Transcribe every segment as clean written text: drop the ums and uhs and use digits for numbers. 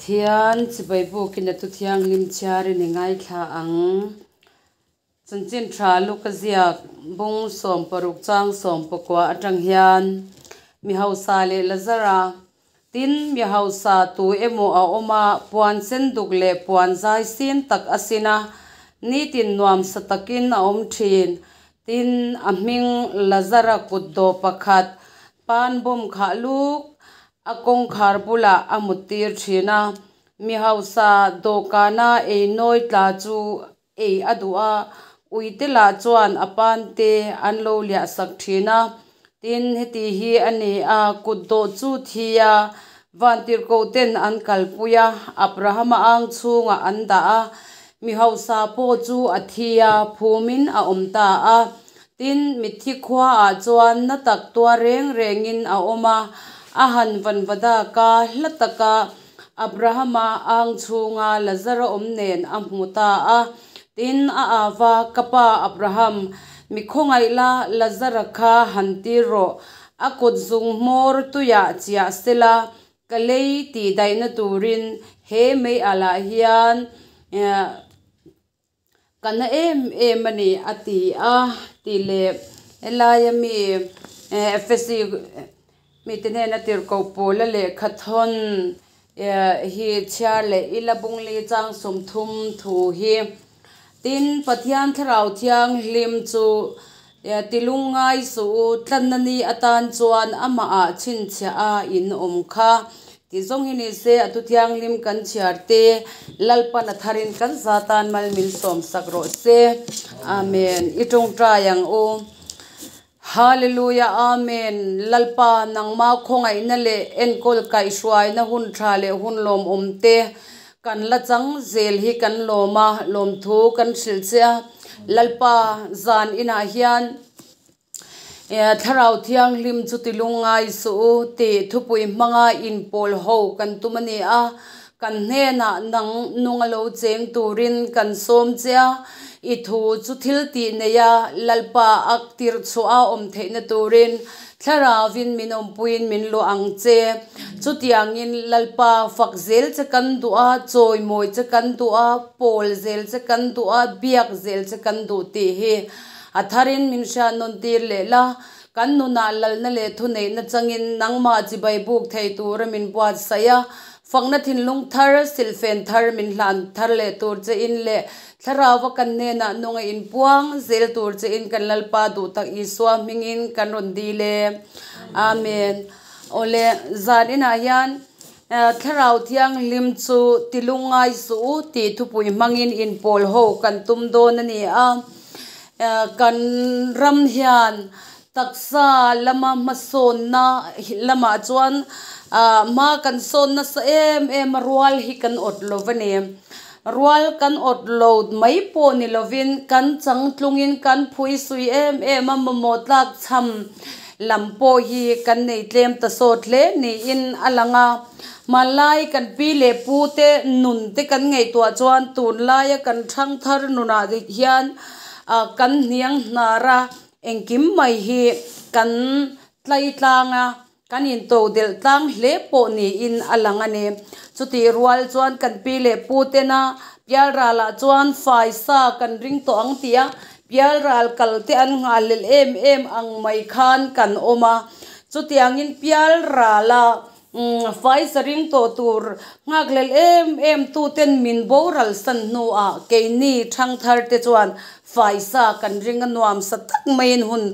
Pathian chibai bukin a thu thianghlim chhiarin i ngaithla ang. Chanchin tha Luka ziak bung 16 chang 19 atang hian mi hausa leh Lazara tin mi hausa tu emaw a awm a, puan sen duk leh puan zai sin tak a sin a, nitin nuamsa takin a awm thin. Tin, a hming Lazara kutdawh pakhat pan bawm khah luk a kawngkhar bulah a muttir thin a. Mi hausa dawhkana ei nawi tla chu ei a duh a, uite lah chuan a pante an lo liah sak thin a. Tin, heti hi a ni a, kutdawh chu thi a, vantirhkoh ten an kalpui a, Abrahama ang chhungah an dah a. Mi hausa pawh chu a thi a, phumin a awm ta a. Tin, mitthi khuaah chuan na tak tuar reng rengin a awm a, a han vanvadak a, hla taka Abrahama ang chhunga Lazara awm nen a hmu ta a. Tin, a av a, Ka pa Abraham, mi khawngaih la, Lazara kha han tir rawh, a kut zung hmawr tuiah chiah sela, ka lei tihdaihna turin he mei alah hian Ka na em em a ni a ti a tih leh helaia mi Efesi mite hnena tirhkoh Paula lehkha thawn hi chhiar leh ila bungli chang 30 thu hi. Tin, Pathian Thlarau Thianghlim chu tilung ngai suh u, tlanna ni atan chuan amahah chhinchhiah a in awm kha. Tih zawng hi ni se, a thu thianghlim kan chhiar te, Lalpan a tharin kan za tan mal min sawm sak rawh se. Amen. I tawngtai ang u. Hallelujah Amen. Lalpa nangma khawngaihna leh enkawl kaihhruaina hun tha leh hun lawmawm te kan la chang zel hi kan lawm a, lawmthu kan hrilh che a. Lalpa zan inah hian Thlarau Thianghlim chu ti lungngai suh u tih thupui hmanga inpawl ho kan tum a ni a, kan hnenah nang nung a lo cheng turin kan sawm che a, i thu chu thil tih neia Lalpa ak tirh chhuah a awm theihna turin Thlarauvin min awmpuiin min luah ang che. Chutiangin Lalpa fak zel che kan duh a, chawimawi che kan duh a, pawl zel che kan duh a, biak zel che kan duh tih hi A tharin min hriat nawn tir leh la, kan nunah lalna leh thuneihna changin nangmah chibai buk thei tura min buatsaih a, fakna thinlung thar, silhfen thar min hlan thar leh tur che in leh Thlarauva kan hnenah nunga inpuang zel tur che in kan Lalpa duhtak Isua hmingin kan rawn dil e. Amen. Awle, zan inah hian Thlarau Thianghlim chu ti lungngai suh u tih thupui hmangin inpawl ho kan tum dawn a ni a. Kan ram hian taksa lama hmasawnna lamah chuan hma kan sawn nasa em em a, rual hi kan awt lo va ni. Rual kan awt lo mai pawh ni lovin kan changtlungin kan phuisui em em a, mamawh tlak chham lam pawh hi kan nei tlem ta sawt hle niin a lang a. Hmanlai kan pi leh pu te nun te kan ngaihtuah chuan tunlaia kan thangthar nunah hian kan hniang hnar a, engkim mai hi kan tlai tlang a, kan intodelh tlang hle pawh niin a lang a ni. Chutih rual chuan kan pi leh pu tena pialralah chuan faisa kan ring tawh ang tih a, Pialral kal te an nghahhlelh em em ang mai khan kan awm a, chutiangin pialrala faisa ring tawh tur nghakhlelh em em tuten min boral san hnuah keini thangthar te chuan faisa kan ring a nuam sa tak maiin hun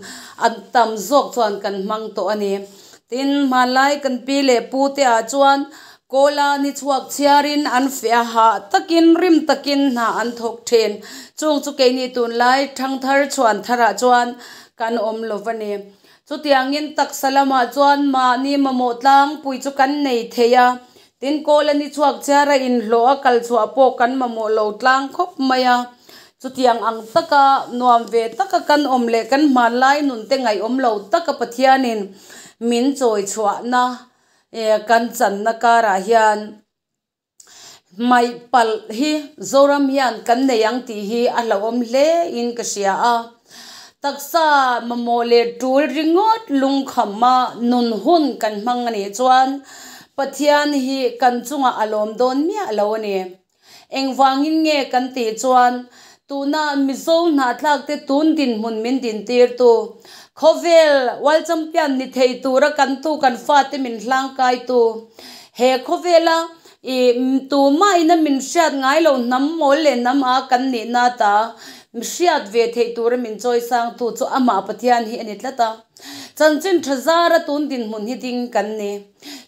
an tam zawk chuan kan hmang tawh a ni. Tin, hmanlai kan pi leh pu te ah chuan Kawla ni chhuak chhiarin an feh a, hah takin rim takin hna an thawk thin. Chung chu keini tunlai thangthar chhuan tharah chuan kan awm lo va ni. Chutiangin taksa lamah chuan mahni mamawh tlangpui chu kan nei thei a, tin kawla ni chhuak chhiara inhlawh a kal chhuah pawh kan mamawh lo tlang khawp mai a. Chutiang ang taka nuam ve taka kan awm leh kan hmanlai nunte ngaihawm lo taka Pathianin min chawi chhuahna Kan channa karah hian hmaih palh hi Zoram hian kan nei ang tih hi a hlauhawm hle in ka hria a. Taksa mamawh leh tul ringawt lungkhama nun hun kan hmang a nih chuan Pathian hi kan chungah a lawm dawn miah lo a ni. Engvangin nge kan tih chuan tuna Mizo hnahthlakte tun dinhmun min dintirtu, khawvel World Champion ni thei tura kan tu kan fate min hlangkaitu, he khawvela i tumahina min hriat ngai lo hnam mawl leh hnam a kan nihna ta hriat ve theih tura min chawisangtu chu amah Pathian hi a ni tlat a. Chanchin tha zara tun dinhmun hi ding kan ni.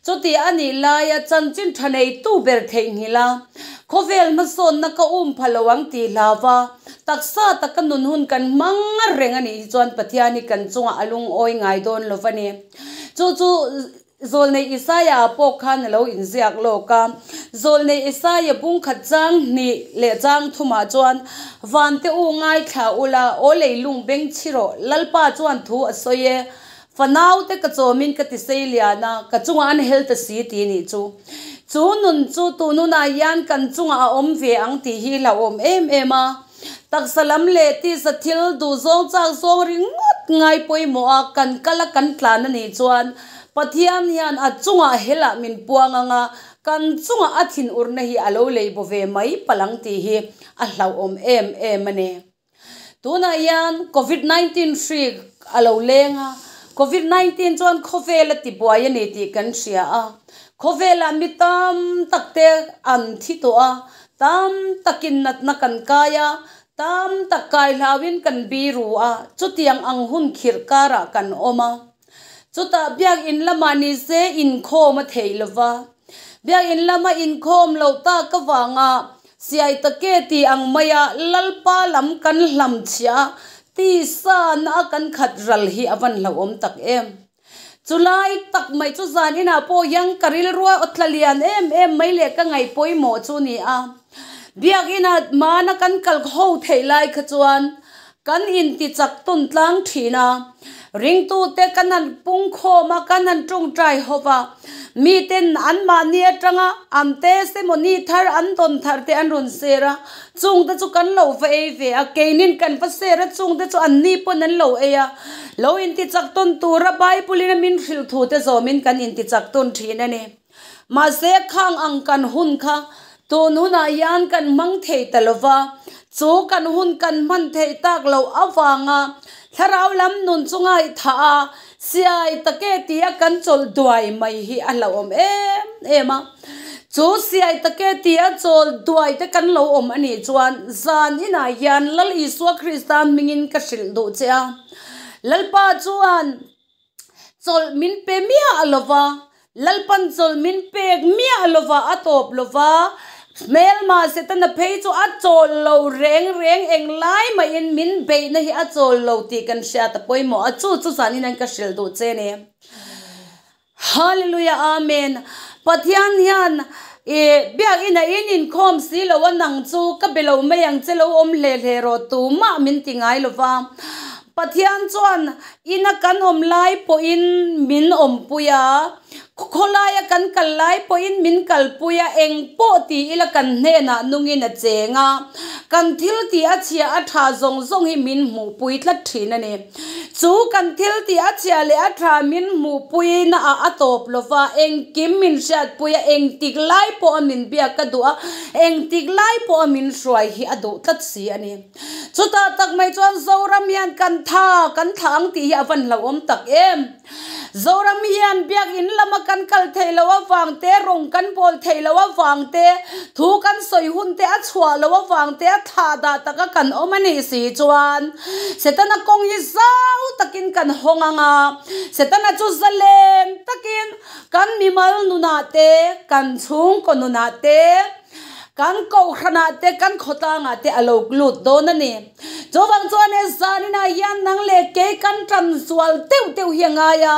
Chuti a nih laia chanchin tha neitu ber theihnghilh a, khawvel hmasawnna ka um pha lo ang tih hlau a, taksa taka nun hun kan hmang reng a nih hi chuan Pathian hi kan chungah a lungawi ngai dawn lo va ni. Chu chu Zawlnei Isaia pawh khan a lo inziak lawk a. Zawlnei Isaia bungkhat chang hnih leh chang thumah chuan, Vante u ngaithla ula, aw leilung beng chhi rawh, Lalpa chuan thu a sawi e, Fanau te ka chawmin ka ti sei lian a, ka chungah an hel ta si ti nih chu. Chu nun chu tu nunah hian kan chungah a awm ve ang tih hi hlauhawm em em a. Taksa lam leh tisa thil duhzawng chak zawng ringawt ngai pawimawh a kan kal a kan tlan a nih chuan Pathian hian a chungah helah min puang ang a, kan chungah a thinurna hi a lo lei baw ve mai palh ang tih hi a hlauhawm em em a ni. Tunah hian Covid 19 hri a lo leng a, Covid 19 chuan khawvel a tibuai a ni tih kan hria a. Khawvelah mi tam tak te an thi tawh a, tam takin natna kan kai a, tam tak kai hlauhin kan biru a, chutiang ang hun khirh karah kan awm a. Chutah biakinn lamah ni se inkhawm a theih lo va, biakinn lama inkhawm loh tak avanga siai take tih ang maia Lalpa lam kan hlam chhiah a, tisa na a kan khat ral hi a van hlauhawm tak em. Chulai tak mai chu zan inah pawh hian ka rilrua aw tla lian em em mai leh ka ngaih pawimawh chu ni a. Biakinah mana kan kal ho theih lai kha chuan Kan intichak tawn tlang thin a, ringtute kan han pungkhawm a, kan han tawngtai ho va, miten anmahni atanga an testimony thar, an dawn thar te an rawn share a, chungte chu kan lo va ei ve a, keinin kan va share a, chungte chu anni pawn an lo ei a, lo intichak tawn tura Bible in a min hrilh thu te zawmin kan intichak tawn thin a ni. Mahse, khang ang kan hun kha tun hunah hian kan hmang thei ta lo va, chu kan hun kan hman theih tak loh avanga thlarau lam nun chu ngaihthah a, siai take tia kan chawlh duai mai hi a hlauhawm em em a. Chu siai take tia chawl duai te kan lo awm a nih chuan zan inah hian Lal Isua Krista hmingin ka hrilh duh che a. Lalpa chuan. Chawlh min pe miah lo va, Lalpan chawlh min pek miah lo va, a tawp lo va, hmelma Setana phei chu a chawl lo reng reng englai mahin min beihna hi a chawl lo tih kan hriat a pawimawh a, chu chu zanin an ka hrilh duh che ni. Hallelujah Amen Pathian hian i biakina in inkhawm si lo a nang chu ka be lo mai ang che lo awm hle hle rawh tumah min ti ngai lo va. Pathian chuan ina kan awm lai pawhin min awmpui a, khawlaia kan kal lai pawhin min kalpui a, eng pawh ti ila kan hnenah nungin a cheng a, kan thil tih a chhia a tha zawng zawng hi min hmuhpui tlat thin a ni. Chu kan thil tih a chhia leh a tha min hmuhpui na ah a tawp lo va, engkim min hriatpui a, engtik lai pawha min biak a duh a, engtik lai pawha min hruai hi a duh tlat si a ni. Chutah tak mai chuan Zoram hian kan tha, kan thla ang tih hi a van hlauhawm tak em. Zoram hian biakinn lama kan kal theih loh avang te, rawng kan bawl theih loh avang te, thu kan sawi hun te a chhuah loh avang te a thlah dah taka kan awm a nih si chuan Setana kawng hi zau takin kan hawng ang a, Setana chu zalen takin kan mimal nunah te, kan chhungkaw nunah te, Kan kohhranah te, kan khawtlangah te a lo lut dawn a ni. Chuvang chuan he zaninah hian nang leh kei kan tan sual deuh deuh hi a ngai a.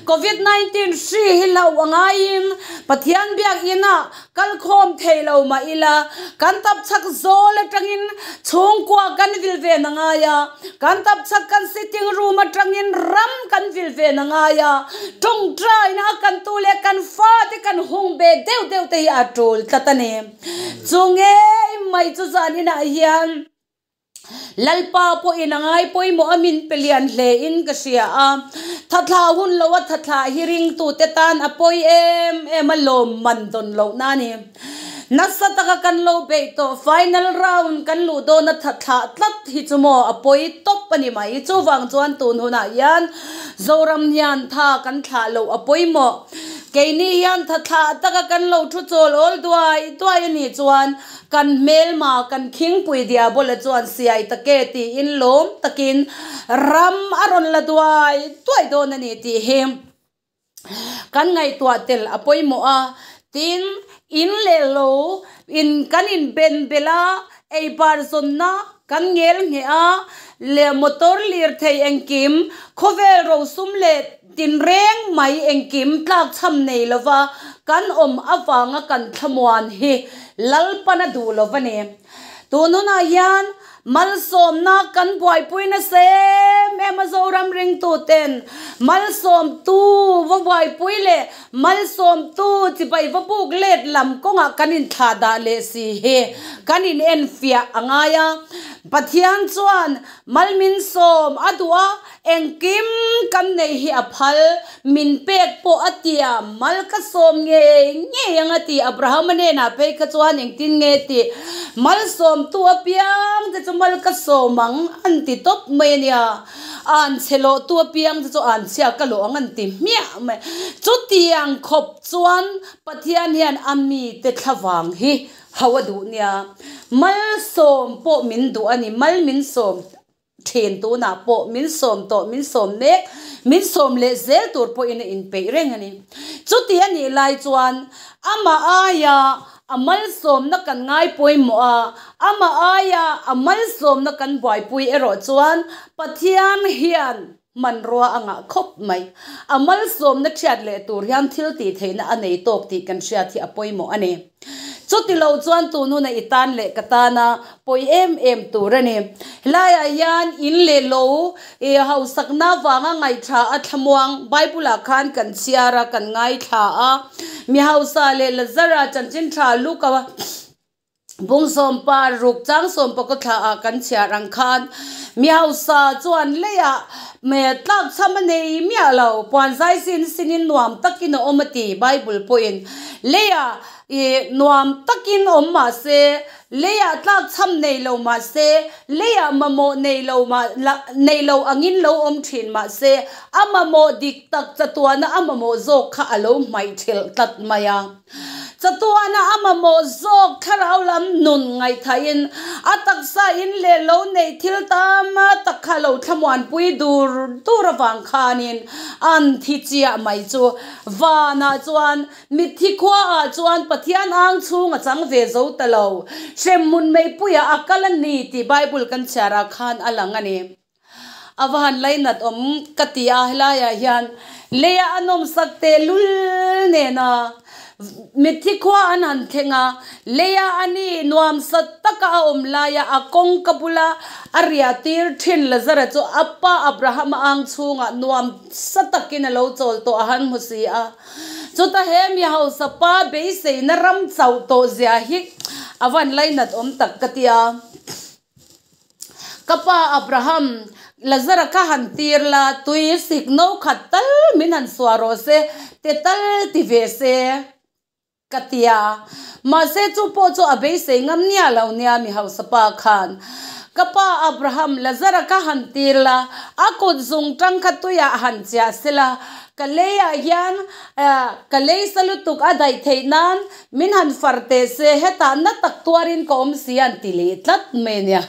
Covid 19 hri hi hlauh a ngaiin Pathian biakinah kal khawm thei lo mah ila, kan tapchhak zawl atangin chhungkua kan vil ven a ngai a, kan tapchhak kan sitting room atangin ram kan vil ven a ngai a, tawngtaina a kan tu leh kan fate kan hung be deuh deuh te hi a tul tlat a ni. Chu ngei mai chu zan inah hian Lalpa pawhin a ngai pawimawh a min pe lian hle in ka hria a. Thathla hun loa thathla hi ringtute tan a pawi em em a lawmman dawn lohna a ni. Nasa taka kan lo beih tawh final round kan luh dawna thathla tlat hi chu maw a pawi tawp a ni mai. Chuvang chuan tun hunah hian Zoram hian tha kan thlah loh a pawimawh. Keini hian thathla taka kan lo thu chawl awl duai duai a nih chuan Kan hmelma, kan khingpui Diabola chuan siai tak e tiin lawm takin ram a rawn la duai duai dawn a ni tih hi kan ngaihtuah tel a pawimawh a. Tin, in leh lo in kan inben belh a, eibar zawnna kan ngel ngheh a, leh motor lirthei engkim, khawvel rosum leh Tinreng mai engkim tlakchham nei lova kan awm avanga kan thlamuan hi Lalpan a duh lo va ni. Tun hunah hian malsawmna kan buaipui nasa em em a Zoram ringtuten malsawmtu va buaipui leh malsawmtu chibai va buk let lam kawngah kan inthlah dah leh si hi kan inenfiah a ngai a. Pathian chuan malminsawm a duh a, Engkim kan nei hi a phal, min pek pawh a tia, mal ka sawm ngei ngei ang a ti. Abrahama hnenah phei kha chuan engtin nge tih, Mal sawmtu apiang te chu mal ka sawm ang an ti tawp mai a nia, an chhe lawhtu apiang te chu an chhia ka lawh ang an ti hmiah mai. Chutiang khawp chuan Pathian hian a mite thlavang hi hauh a duh nia, mal sawm pawh min duh a ni, mal min sawm. Thin tunah pawh min sawm tawh, min sawm mek, min sawm leh zel tur pawhin a inpeih reng a ni. Chuti a nih lai chuan amah aia a malsawmna kan ngai pawimawh a, amah aia a malsawmna kan buaipui erawh chuan Pathian hian hmanrua a ngah khawp mai. A malsawmna thiat leh tur hian thil tih theihna a nei tawk tih kan hriat hi a pawimawh a ni. Chuti lo chuan tun huna i tan leh ka tana pawi em em tur a ni. Helaiah hian in leh lo i hausakna vanga ngaihthla a thlamuang Bible-ah khan kan chhiar a, kan ngaithla a. Mi hausa leh Lazara chanchin tha Luka bung sawmpa ruk chang sawmpa kaw thlaah kan chhiar ang khan mi hausa chuan leiah tlak chham a nei miah lo, puan zai sin sinin nuam takin a awm a ti Bible pawhin. Leiah i nuam takin awm mah se, leiah tlakchham nei lo mah se, leiah mamawh nei lo mah nei lo angin lo awm thin mah se, a mamawh dik tak chatuana a mamawh zawk kha a lo hmaih thelh tlat mai a. Chatuana a mamawh zawk thlarau lam nun ngaihthahin a taksa in leh lo neih thil tam tak kha lo thlamuanpui dur dur avang khanin an thi chiah mai chu vanah chuan Mitthi khuaah chuan Pathian ang chhung a chang ve zo ta lo. Hremhmun meipuiah a kal a ni tih Bible kan chhiarah khan a lang a ni. A va han lainat awm ka ti a, helaiah hian leia a nawmsak tehlul nena mitthi khua an han thleng a, leia a ni nuamsa taka a awm laia a kawngka bula a riah tir thin Lazara chu a pa Abrahama ang chhungah nuamsa takin a lo chawl tawh a han hmu si a. Chuta he mi hausa pa beiseina ram chauh tawh zia hi a van lainat awm tak ka ti a. Ka pa Abraham, Lazara kha han tir la, tui sik no khat tal min han suah rawh se, te tal ti ve se ka ti a. Mahse chu pawh chu a beisei ngam nia lo nia mi hausa pa khan. Ka pa Abraham, Lazara kha han tir la, a kut zung tang kha tuiah han chiah se la, Ka leiah hian ka lei sa lutuk a daih theih nan min han far teh se, hetah na tak tuarin ka awm si an ti leh tlat mai a nia.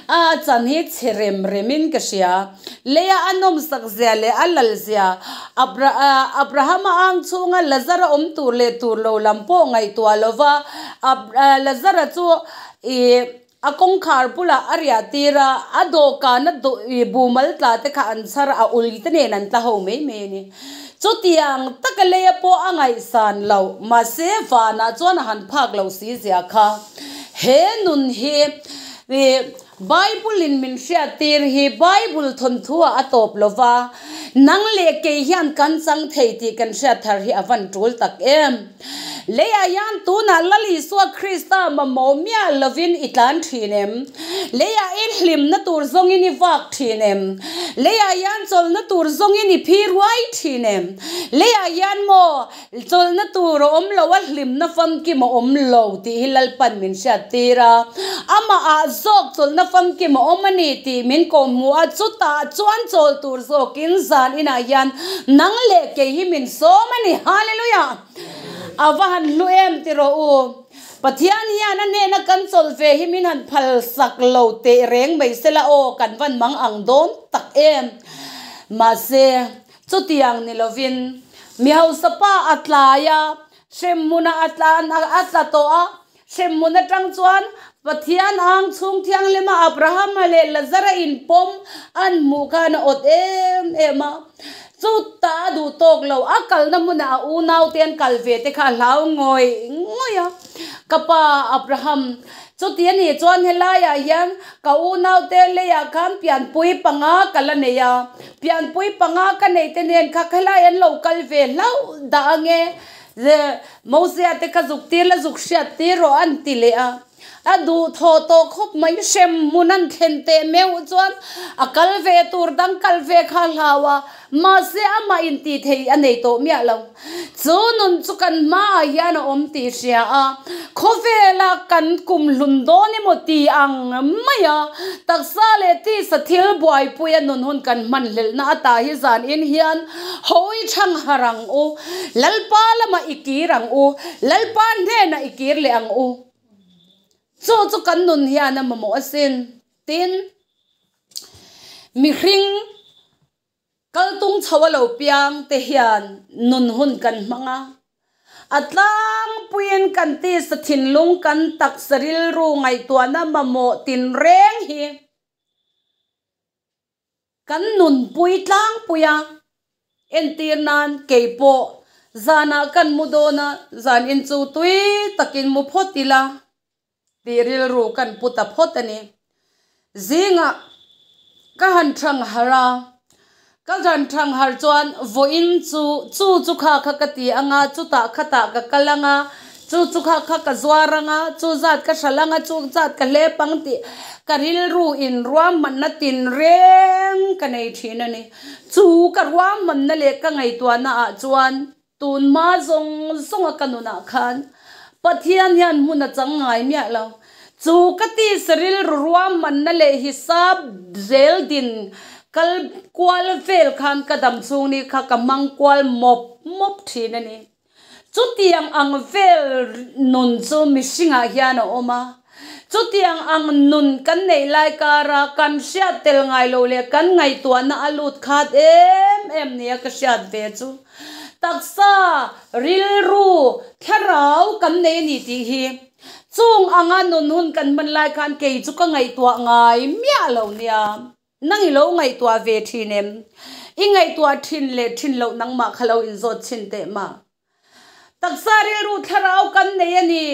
A chan hi chhe rem remin ka hria. Leia a nawmsak zia leh a lal zia, Abrahama ang chhunga Lazara awm tur leh tur lo lam pawh ngaihtuah lova Lazara chu ih A kawngkhar bulah a riah tir a, a dawhkana bumal tla te kha an chhar a, ul te nen an tla ho mai mai a ni. Chutiang taka leia pawh a ngaihsan loh, mahse vanah chuan a han phak loh si zia kha. He nun hi Bible in min hriat tir hi Bible thawnthu ah a tawp lo va, nang leh kei hian kan chang thei tih kan hriat thar hi a van tul tak em. Leiah hian tunah Lal Isua Krista mamawh miah lovin i tlan thin em? Leiah i hlimna tur zawngin i vak thin em? Leiah hian chawlhna tur zawngin i phi ruai thin em? Leiah hian maw chawlhna tur a awm lo a, hlimna famkim a awm lo tih hi Lalpan min hriattir a. Amahah zawk chawlhna famkim a awm a ni tih min kawhhmuh a, chutah chuan chawl tur zawkin zan inah hian nang leh kei hi min sawm a ni. Hallelujah! A va han hlu em ti rawh u. Pathian hian a hnena kan chawlh ve hi min han phal sak lo teh reng mai sela aw, kan van mang ang dawn tak em. Mahse, chutiang ni lovin mi hausa pa a tlai a, hremhmunah a tlan a tla tawh a, hremhmun atang chuan Pathian ang chhung thianghlima Abrahama leh Lazara inpawm an hmuh khan a awt em em a. Chutah a duh tawk lo, a kalna hmunah a unaute an kal ve te kha a hlau ngawih ngawih a. Ka pa Abraham, chuti a nih chuan helaiah hian ka unaute leiah khan pianpui panga ka la nei a, pianpui panga ka neih te nen kha helai an lo kal ve hlauh dah ange, Mosea te kha zuk tir la zuk hriat tir rawh an ti leh a. A duh thaw tawh khawp mai, hremhmun an thlen teh meuh chuan a kal ve tur dang kal ve kha a hlau a, mahse amah intih thei a nei tawh miah lo. Chu nun chu kan hmaah hian a awm tih hria a, khawvela kan kum hlun dawn emaw ti ang mai a, taksa leh tisa thil buaipuia nun hun kan hman hlelhna ata hi zan in hian hawi chhang har ang u, Lalpa lamah i kir ang u, Lalpa hnenah i kir leh ang u. Chu chu kan nun hian a mamawh asin. Tin, mihring kaltung chho a lo piang te hian nun hun kan hmang a. A tlangpuiin kan tisa thinlung kan taksa rilru ngaihtuahna mamawh tinreng hi Kan nunpui tlangpui a, entir nan kei pawh zanah kan mu dawn a, zan in chu tui takin mu phawt ila tih rilru kan pu ta phawt a ni. Zingah ka han thang harh a, ka han thang harh chuan vawiin chu chu chu kha kha ka ti ang a, chutah khatah ka kal ang a, chu chu kha kha ka zuar ang a, chu zat ka hralh ang a, chu zat ka hlep ang tih Ka rilru in ruahmanna tinreng ka nei thin a ni. Chu ka ruahmanna leh ka ngaihtuahna ah chuan tun hma zawng zawng a ka nunah khan Pathian hian hmun a chang ngai miah lo. Chu ka tisa rilru ruahmanna leh hisap zel din kal kual vel khan ka dam chhung ni kha ka hmang kual mawp mawp thin a ni. Chutiang ang vel nun chu mihringah hian a awm a. Chutiang ang nun kan neih lai kara kan hriat tel ngai lo leh kan ngaihtuahna a lut khat em em nia ka hriat ve chu. Taksa, rilru, thlarau kan nei a ni tih hi. Chung anga nun hun kan hman lai khan kei chu ka ngaihtuah ngai miah lo nia. Nang i lo ngaihtuah ve thin em? I ngaihtuah thin leh thin loh nangmah kha lo inzawt chhin teh ma. Taksa rilru thlarau kan nei a ni.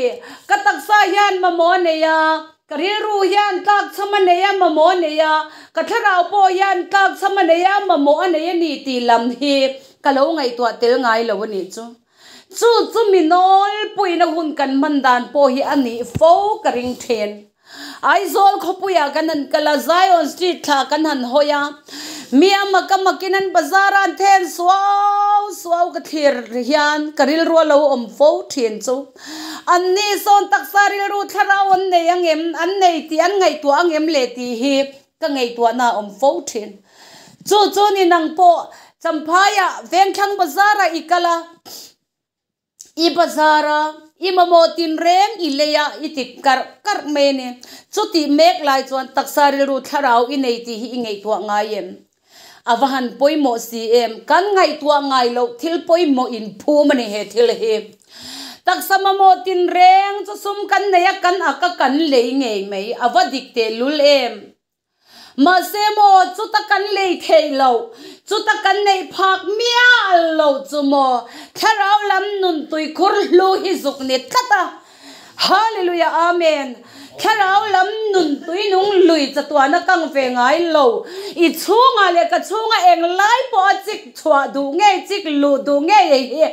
Ka taksa hian mamawh a nei a, ka rilru hian tlakchham a nei a, mamawh a nei a, ka thlarau pawh hian tlakchham a nei a, mamawh a nei a ni tih lam hi ka lo ngaihtuah tel ngai lo a nih chu. Chu chu mi nawlpuina hun kan hman dan pawh hi a nih fo ka ring thin. Aizawl khawpuiah kan han kal a, Zion Street thla kan han hawi a, mi a mak a makin an bazar a an then suau suau ka thlir hian ka rilru a lo awm fo thin chu. Anni sawn taksa rilru thlarau an nei ang em, an nei tih an ngaihtuah ang em le tih hi ka ngaihtuahna a awm fo thin. Chu chu ni nang pawh Champhaiah Vengthlang bazarah i kal a, i bazar a, i mamawh tinreng i lei a, i ti karh karh mai a ni. Chutih mek lai chuan taksa rilru thlarau i nei tih hi i ngaihtuah ngai em? A va han pawimawh si em? Kan ngaihtuah ngai loh thil pawimawh inphum a ni he thil hi. Taksa mamawh tinreng chu sum kan nei a, kan ak a, kan lei ngei mai. A va dik tehlul em? Mahse maw, chuta kan lei theih loh, chuta kan neih phak miah loh chu maw, thlarau lam nun tuikhur hlu hi zuk ni tlat a. Hallelujah Amen. Thlarau lam nun tuinung lui chatuana kang ve ngai lo. I chhungah leh ka chhunga eng lai pawh a chik chhuah duh ngei, chik luh duh ngei ei hi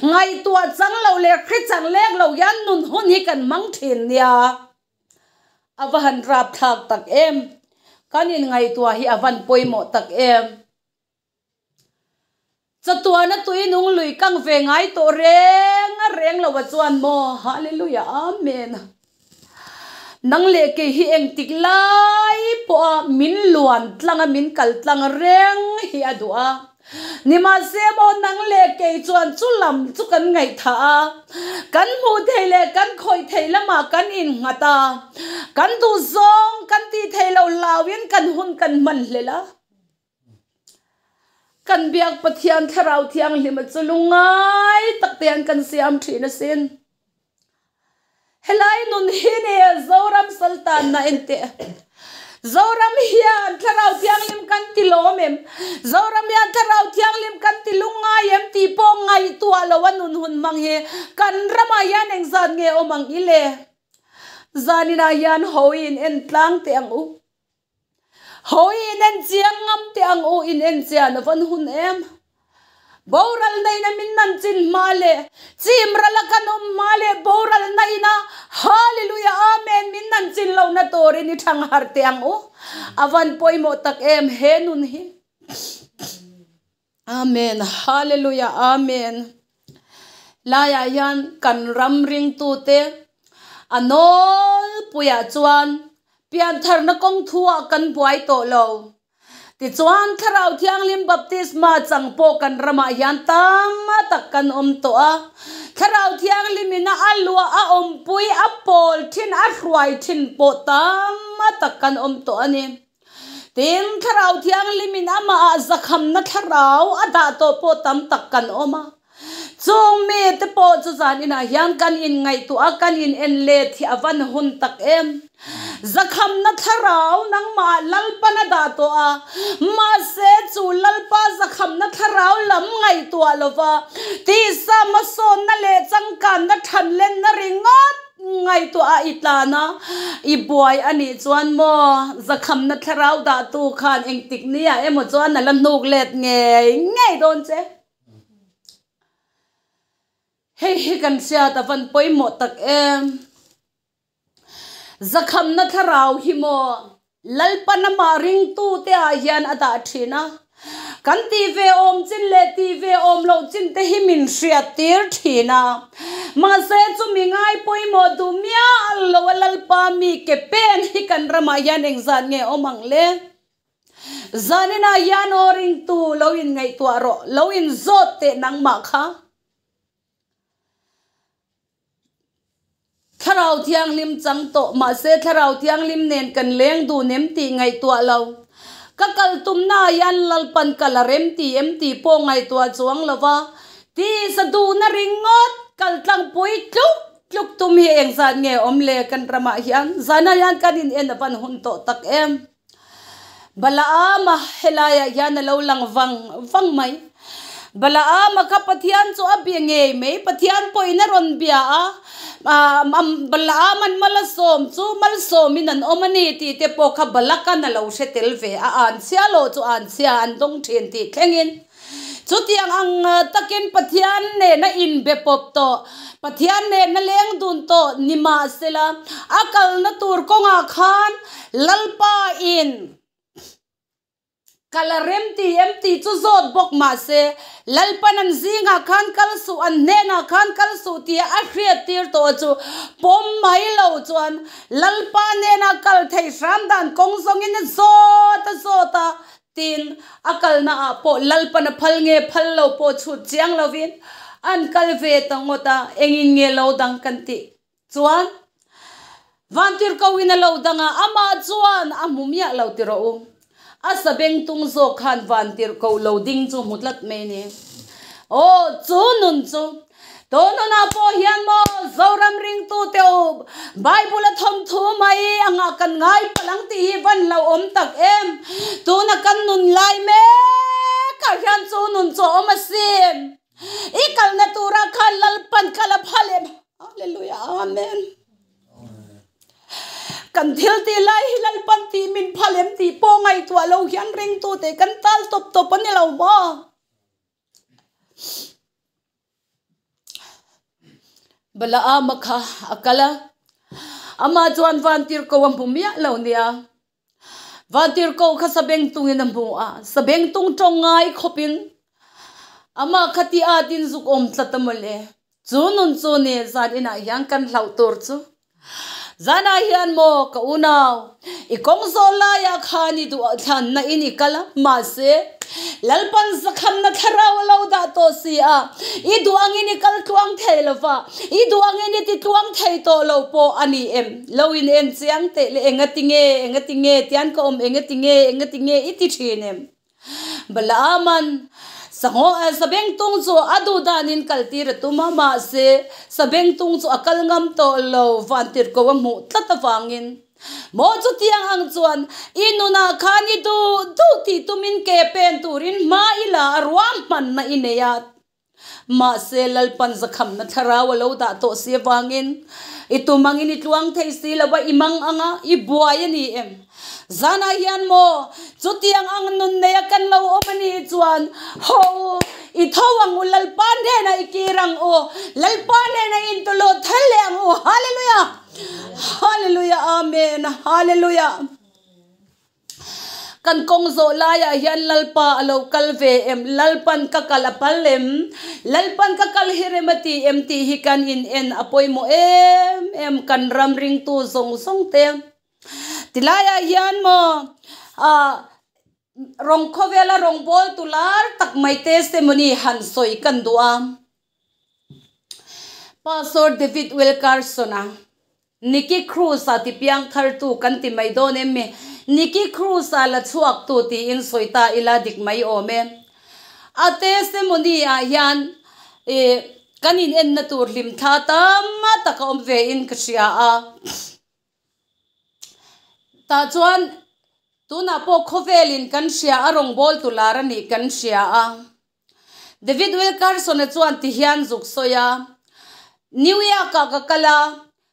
ngaihtuah chang lo leh hri chang lek lo hian nun hun hi kan hmang thin nia. A va han rap thlak tak em! Kan inngaihtuah hi a van pawimawh tak em? Chatuana tui nung lui kang ve ngai tawh reng a reng lo a chuan maw? Hallelujah Amen. Nang leh kei hi engtik lai pawha min luan tlang a min kal tlang reng hi a duh a. Nimahse maw nang leh kei chuan chu lam chu kan ngaihthah a, kan hmuh theih leh kan khawih theih lamah kan innghat a, kan duh zawng kan tih theih loh hlauin kan hun kan hman hlel a. Kan biak Pathian Thlarau Thianghlima chu lungngai tak te hian kan siam thin asin. Helai nun hi ni Zoram Sultan-na enteh. Zoram hian Thlarau Thianghlim kan ti lawm em? Zoram hian Thlarau Thianghlim kan ti lungngai em tih pawh ngaihtuah lo a nun hun hmang hi kan ramah hian engzat nge awm ang i le? Zaninah hian hawiin en tlang teh ang u. Hawi in en chiang ngam teh ang u in en chian a van hun em. Boral neihna min nan chin hma leh chim ral a kan awm hma leh boral naihna Hallelujah Amen min nan chin lohna turin i thang harh teh ang u. A van pawimawh tak em he nun hi. Amen Hallelujah Amen Laiah hian kan ram ringtute a nawlpuiah chuan piantharna kawng thuah kan buai tawh lo. Tichuan Thlarau Thianghlim Baptisma chang pawh kan ramah hian tam tak kan awm tawh a. Thlarau Thianghlimin a luah a awmpui a pawl thin a hruai thin pawh tam tak kan awm tawh a ni. Tin, Thlarau Thianghlimin amahah zakhamna thlarau a dah tawh pawh tam tak kan awm a. Chung mite pawh chu zan inah hian kan inngaihtuah a, kan in en let hi a van hun tak em. Zakhamna thlarau nangmahah Lalpan a dah tawh a, mahse chu Lalpa zakhamna thlarau lam ngaihtuah lova tisa hmasawnna leh changkanna thanlenna ringawt Ngaihtuah a i tlan a, i buai a nih chuan maw zakhamna thlarau dahtu khan engtik nia emaw chuan a la hnuk let ngei ngei dawn che. Hei hi kan hriat a van pawimawh tak em. Zakhamna thlarau hi maw Lalpan amah ringtute ah hian a dah thin a, kan tih ve awm chin leh tih ve awm loh chin te hi min hriat tir thin a. Mahse chumi ngai pawimawh duh miah lo a Lalpa mi ke pen hi kan ramah hian engzat nge awm ang le? Zaninah hian aw ringtu lo in ngaihtuah rawh, lo in zawt teh nangmah kha. Thlarau Thianghlim chang tawh mahse Thlarau Thianghlim nen kan leng dun em tih ngaihtuah lo. Ka kal tumna ah hian Lalpan kal a rem ti em tih pawh ngaihtuah chuang lo va, tisa duhna ringawt kal tlangpui tluk tluk tum hi engzat nge awm le kan ramah hian zanah hian kan in en a van hun tawh tak em. Balaama helaiah hian a lo lang vang vang mai. Balaama kha Pathian chu a bia ngei mai, Pathian pawhin a rawn bia a, Balaama'n mal a sawm chu malsawmin an awm a ni tih te pawh kha Balaka'n a lo hre tel ve a, anchhia lawh chu anchhia an dawng thin tih thlengin. Chutiang ang takin Pathian nena inbe pawp tawh, Pathian nena leng dun tawh ni mahsela, a kalna tur kawngah khan Lalpa in kal a rem ti em tih chu zawt bawk mahse, Lalpan an zingah khan kal suh, an hnenah khan kal suh tia a hriattir tawh chu pawm mai lo chuan Lalpa nena kal theih hram dan kawng zawngin a zawt a zawt a, Tin, a kalna ah pawh Lalpan a phal nge phal lo pawh chhut chiang lovin an kal ve ta ngawt a, engin nge lo dang kan tih chuan Vantirhko in a lo dang a, amah chuan a hmu miah lo ti rawh u. A sabeng tung zawk khan Vantirhko lo ding chu hmu tlat mai ni. Aw, chu nun chu Tunhunah pawh hian maw Zoram ringtute u, Bible a thawmthu mai anga kan ngai palh ang tih hi van lo awm tak em? Tuna kan nun lai mekah hian chu nun chu a awm asin. I kalna turah khan Lalpan kal a phal em? Hallelujah Amen. Kan thil tih lai hi Lalpan tih min phal em tih pawh ngaihtuah lo hian ringtute kan tal tawp tawp a ni lo maw? Balaama kha a kal a, amah chuan vantir ko a hmu miah lo nia. Vantirhkoh kha sabengtungin a hmu a, sabengtung tawng ngai khawpin amah kha ti at in zuk awm tlat a mawle. Chu nun chu ni zan inah hian kan hlauh tur chu. Zanah hian maw ka unau, i kawng zawh laiah khan i duh thlanna in i kal a, mahse, Lalpan zakhamna thlarau a lo dah tawh si a, i duh angin i kal tluang thei lo va, i duh angin i ti tluang thei tawh lo pawh a ni em? Lo in en chiang teh le, engati nge, engati nge tian ka awm, engati nge, engati nge i ti thin em? Balaaman Sangaw Sabengtung chu a duh danin kaltir a tum a, mahse, Sabengtung chu a kal ngam tawh lo, Vantirhko a hmuh tlat avangin. Maw chutiang ang chuan i nunah khan i duh duh tih tumin ke pen turin hma i la a ruahmanna i nei a. Mahse, Lalpan zakhamna thlarau a lo dah tawh si avangin i tum angin i tluang thei si lo a, i mang ang a, i buai a ni em? Zanah hian maw, chutiang ang nun neia kan lo awm a nih chuan, Haw u, i tho ang u, Lalpa hnenah i kir ang u, Lalpa hnenah i intulawh thal leh ang u, Hallelujah! Hallelujah! Amen! Hallelujah! Kan kawng zawh laiah hian Lalpa a lo kal ve em? Lalpan ka kal a pal em? Lalpan ka kal hi rem a ti em tih hi kan in en a pawimawh em em kan ram ringtu zawng zawng te. Tilaiah hian maw ah rawng khawvela rawngbawltu lar tak mai testimony han sawi kan duh a. Pastor David Wilkerson-a. Nicky Cruz-a ti piang thartu kan ti mai dawn em mi? Nicky Cruz-a la chhuaktu tiin sawi ta ila dik mai awm e. A testimony-ah hian ih kan inenna tur hlim thla tam tak a awm ve in ka hria a. Tah chuan tunah pawh khawvelin kan hria a rawngbawltu lar a nih kan hria a. David Wilkerson-a chuan ti hian zuk sawi a, New York-ah ka kal a,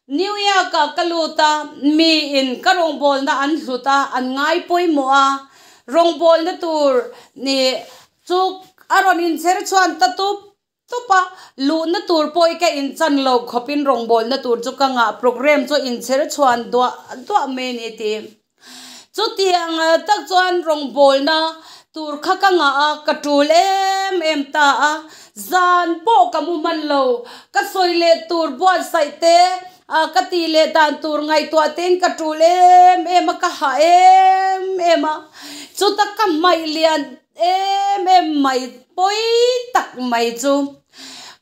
New York-ah ka lut a, miin ka rawngbawlna an hlut a, an ngai pawimawh a, rawngbawlna tur nih chu a rawn inchher chhuan ta tup tup a, luhna tur pawh i ka inchan lo khawpin rawngbawlna tur chu ka ngah, programme chu inchher chhuan duah duah mai a ni a ti. Chutiang tak chuan rawngbawlna tur kha ka ngah a, ka tul em em ta a, zan pawh ka mu hman lo, ka sawi leh tur buatsaih te, ka tih leh dan tur ngaihtuah tein ka tul em em a, ka hah em em a, chuta ka hmaih lian em em mai pawi tak mai chu.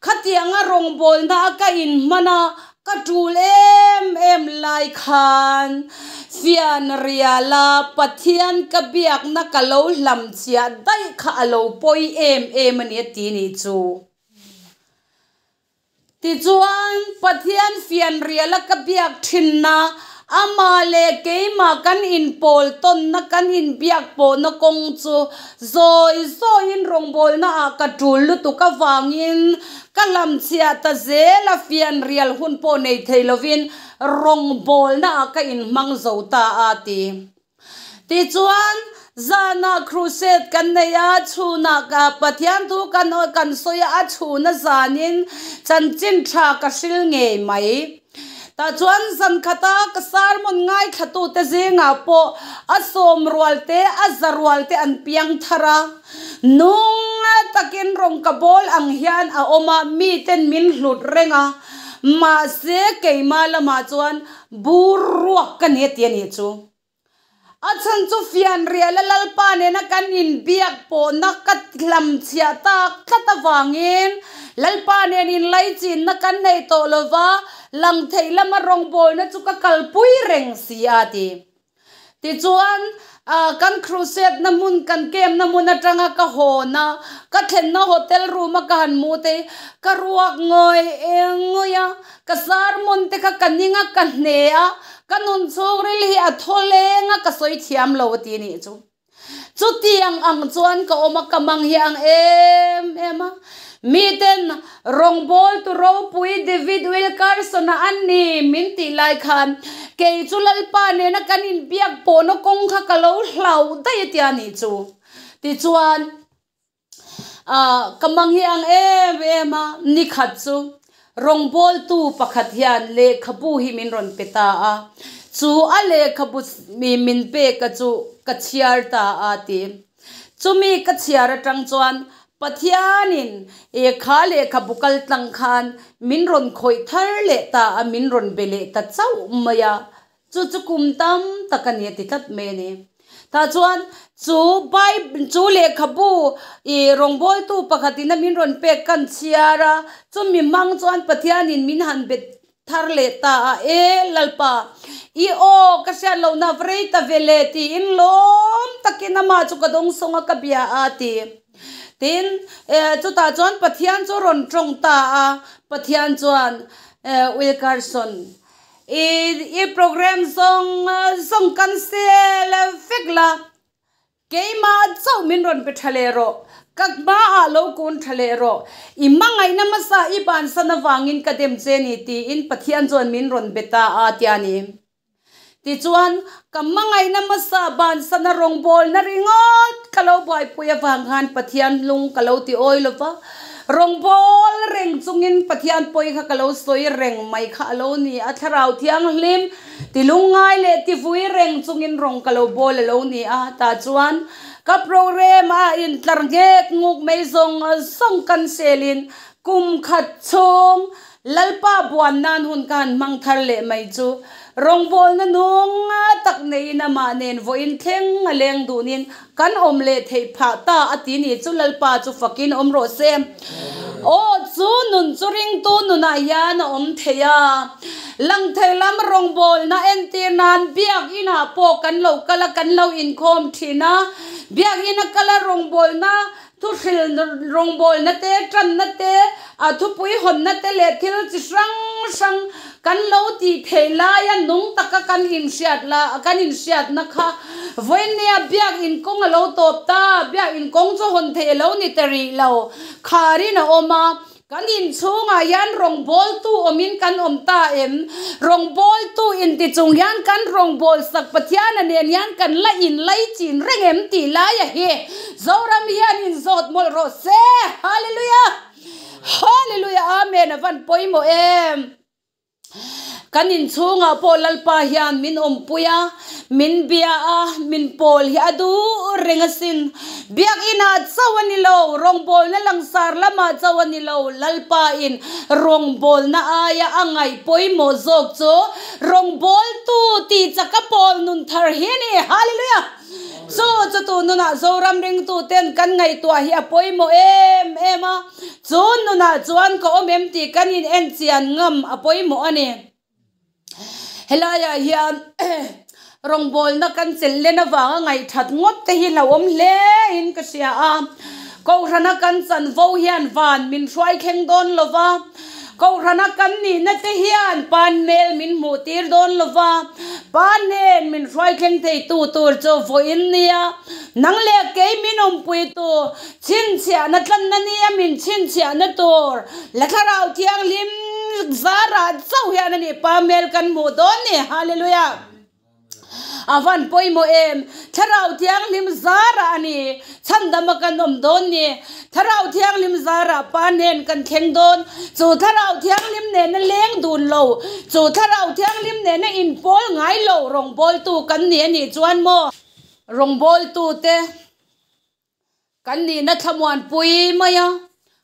Khatianga rawngbawlna a ka inhman a, ka tul em em lai khan fianriala Pathian ka biakna ka lo hlamchhiah daih kha a lo pawi em em a ni a ti nih chu. Tichuan, Pathian fianriala ka biak thinna, amah leh keimah kan inpawl tawnna, kan inbiak pawhna kawng chu zawi zawiin rawngbawlnaah ka tul lutuk avangin ka hlamchhiah ta zel a, fianrial hun pawh nei thei lovin rawngbawlnaah ka inhmang zo ta a ti. Tichuan, zanah crusade kan nei a, chhunah Pathian thu kan kan sawi a, a chhuna zanin chanchin tha ka hril ngei mai. Tah chuan zan khata ka sermon ngaithlatute zingah pawh a sawm rual te, a za rual te an piang thar a. Nung takin rawng ka bawl ang hian a awm a, miten min hlut reng a. Mahse, keimah lamah chuan Bur ruak ka ni a ti a nih chu. A chhan chu fianriala Lalpa nena kan inbiak pawhna ka hlamchhiah tak tlat avangin Lalpa nen inlaichinna kan nei tawh lova, lang theih lama rawngbawlna chu ka kalpui reng si a ti. Tichuan, kan crusade na hmun, kan camp na hmun atanga ka hawn a, ka thlenna hotel room a ka han hmuh te hi ka ruak ngawih ngawih a, ka sermon te kha ka ning a, ka hne a, ka nun chhungril hi a thaw leng a, ka sawi thiam lo a ti nih chu. Chutiang ang chuan ka awm a, ka mang hi ang em em a. Miten rawngbawltu ropui David Wilkerson-a a ni min tih lai khan kei chu Lalpa nena kan inbiak pawhna kawng kha ka lo hlauh daih a tia nih chu. Tichuan, ka mang hi ang em em a, nikhat chu rawngbawltu pakhat hian lehkhabu hi min rawn pe ta a. Chu a lehkhabu min peka chu ka chhiar ta a ti. Chumi ka chhiar atang chuan Pathianin e kha lehkhabu kal tlang khan min rawn khawih thar leh ta a, min rawn be leh ta chauh mai a. Chu chu kum tam tak a ni a ti tlat mai a ni. Tah chuan chu Bible chu lehkhabu ih rawngbawltu pakhatin a min rawn pek kan chhiar a, chumi hmang chuan Pathianin min han bet thar leh ta a, E Lalpa, i aw ka hriat lohna va rei ta ve le tiin lawm takin amah chu ka dawngsawng a ka bia a ti. Tin, chutah chuan Pathian chu rawn tawng ta a, Pathian chuan Wilkerson, I i program zawng zawng cancel vek la, keimah chauh min rawn pe tha leh rawh, ka hmaah lo kun tha leh rawh, i hmangaihna hmasa i bansan avangin ka dem che ni tiin Pathian chuan min rawn be ta a tia ni. Tichuan, ka hmangaihna hmasa bansana rawngbawlna ringawt ka lo buaipui avang khan Pathian lung ka lo ti awi lo va, Rawngbâwl reng chungin Pathian pawi kha ka lo sawi reng mai kha a lo ni a, Thlarau Thianghlim ti lungngai leh ti vui reng chungin rawng ka lo bâwl a lo ni a, tah chuan ka program a intlar nghek nguk mai zawng zawng cancelin kum khat chhung Lalpa buan nan hun ka han hmang thar leh mai chu rawngbawlna nung tak neiin amah nen vawiin thleng a leng dunin kan awm leh theih phah ta a ti ni chu Lalpa chu fakin awm rawh se. Aw chu nun chu ringtu nunah hian a awm thei a, langthei lam rawngbawlna entir nan biakinah pawh kan lo kal a, kan lo inkhawm thin a, biakina kala rawngbawlna Thuhril rawngbawlna te, tanna te, a thupui hawnna te leh thil chi hrang hrang kan lo tih theih laia nung taka kan inhriat la, kan inhriatna kha vawinia biakin kawng a lo tawp ta, biakin kawng chu hawn theih a lo ni ta rih lo, kharin a awm a. Kan inchhungah hian rawngbawltu awmin kan awm ta em? Rawngbawltu inti chung hian kan rawngbawlsak Pathiana nen hian kan la inlaichin reng em tih laia hi Zoram hian inzawt mawlh rawh se. Hallelujah! Hallelujah! Amen! A van pawimawh em! Kan inchhungah pawh Lalpa hian min awmpui a, min bia a, min pawl hi a duh reng asin. Biakinah chauh a ni lo, rawngbawlna langsar lamah chauh a ni lo, Lalpain rawngbawlna aia a ngaih pawimawh zawk chu rawngbawltu tih chaka pawl nun thar hi a ni. Hallelujah! Chu chu tu nunah Zoram ringtuten kan ngaihtuah hi a pawimawh em em a. Chu nunah chuan ka awm em tih kan in en chian ngam a pawimawh a ni. Helaiah hian rawngbawlna kan chelh len avanga ngaihthat ngawt te hi hlauhawm hle in ka hria a. Kohhrana kan chanvo hian van min hruai thleng dawn lo va, Kohhrana kan nihna te hian pan hmel min hmuh tir dawn lo va, pa hnen min hruai thleng thei tu tur chu vawiin nia. Nang leh kei min awmpui tu Chhinchhiahna tlanna nia min chhinchhiahna tur la Thlarau Thianghlim zarah chauh hian a nih pa hmel kan hmuh dawn ni. Hallelujah! A van pawimawh em! Thlarau Thianghlim zarah a ni chhandama kan awm dawn ni. Thlarau Thianghlim zarah pa hnen kan thleng dawn. Chu Thlarau Thianghlim nena leng dun lo, chu Thlarau Thianghlim nena inpawl ngai lo rawngbawltu kan ni a nih chuan maw? Rawngbawltute. Kan nihna thlamuanpui mai a,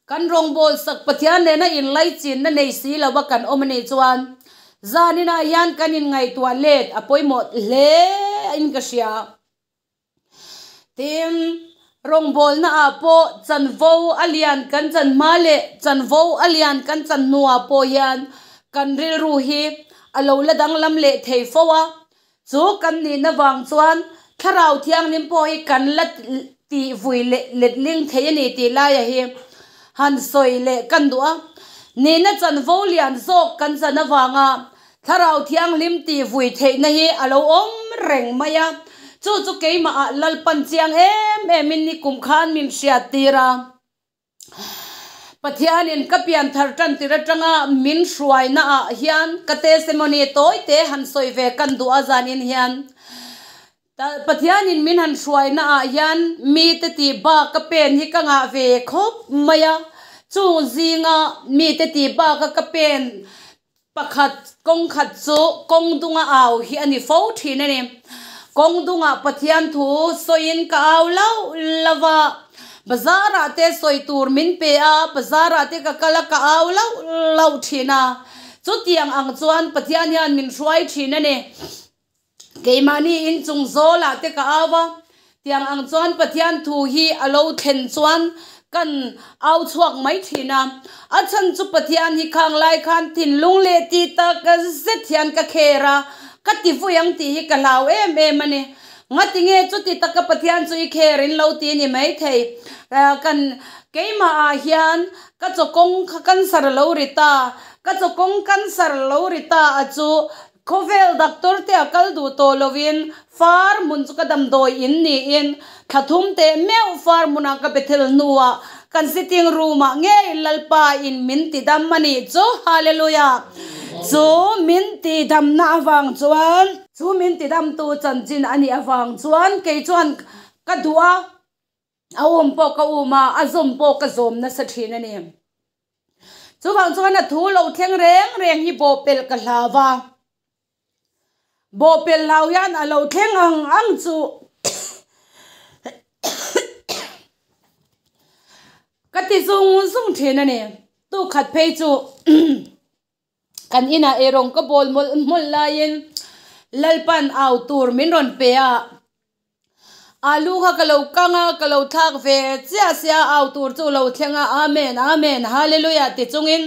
kan rawngbawlsak Pathian nena inlaichinna nei si lova kan awm a nih chuan zaninah hian kan inngaihtuah let a pawimawh hle in ka hria. Tin, rawngbawlna ah pawh chanvo a lian kan chan hma leh chanvo a lian kan chan hnuah pawh hian kan rilru hi a lo la danglam leh thei fo a, Chu kan nihna vang chuan Thlarau Thianghlim pawh hi kan la tih vui leh letling thei a ni tih laia hi han sawi leh kan duh a. Nihna chanvo lian zawk kan chan avanga Thlarau Thianghlim tih vui theihna hi a lo awm reng mai a. Chu chu keimahah Lalpan chiang em emin nikum khan min hriattir a. Pathianin ka pianthar tantir atanga min hruaina ah hian ka testimony tawi te han sawi ve kan duh a zanin hian Pathianin min han hruaina ah hian mite tih bak ka pen hi ka ngah ve khawp mai a, chung zinga mite tih baka ka pen. Pakhat, kawng khat chu kawng dunga au hi a ni fo thin a ni. Kawng dungah Pathian thu sawiin ka au lauh lauh a, bazarah te sawi tur min pe a, bazarah te ka kal a ka au lauh lauh thin a. Chutiang ang chuan Pathian hian min hruai thin a ni. Keimahni inchung zawlah te ka au a, tiang ang chuan Pathian thu hi a lo thlen chuan kan au chhuak mai thin a. A chhan chu Pathian hi khang lai khan thinlung leh ti tak zet hian ka kher a, ka ti vui ang tih hi ka hlau em em a ni. Ngatinge chuti taka Pathian chu i kher in lo ti ni maithei. Kan keimahah hian ka chawkawng kha cancer a lo ri ta, ka chawkawng cancer lo ri ta a chu Khawvel doctor te a kal duh tawh lovin far hmun chu ka damdawi in niin thla thum teh meuh far hmunah ka Bethel hnuah kan sitting room ah ngei Lalpa in min ti dam a nih chu Hallelujah chu min ti damna avang chuan chu min ti damtu chanchin a nih avang chuan kei chuan ka duh a. A um pawh ka um a, a zawm pawh ka zawm nasa thin a ni. Chuvang chuan a thu lo thleng reng reng hi bawhpelh ka hlau a, bawhpelh hlau hian a lo thleng ang ang chu ka ti zung zung thin a ni. Tukhat phei chu Kan inah eirawng ka bawl mawlh mawlh laiin Lalpan au tur min rawn pe a, alu kha ka lo kang a, ka lo thlak ve chiah sia au tur chu lo thleng a, Amen, Amen, Hallelujah ti chungin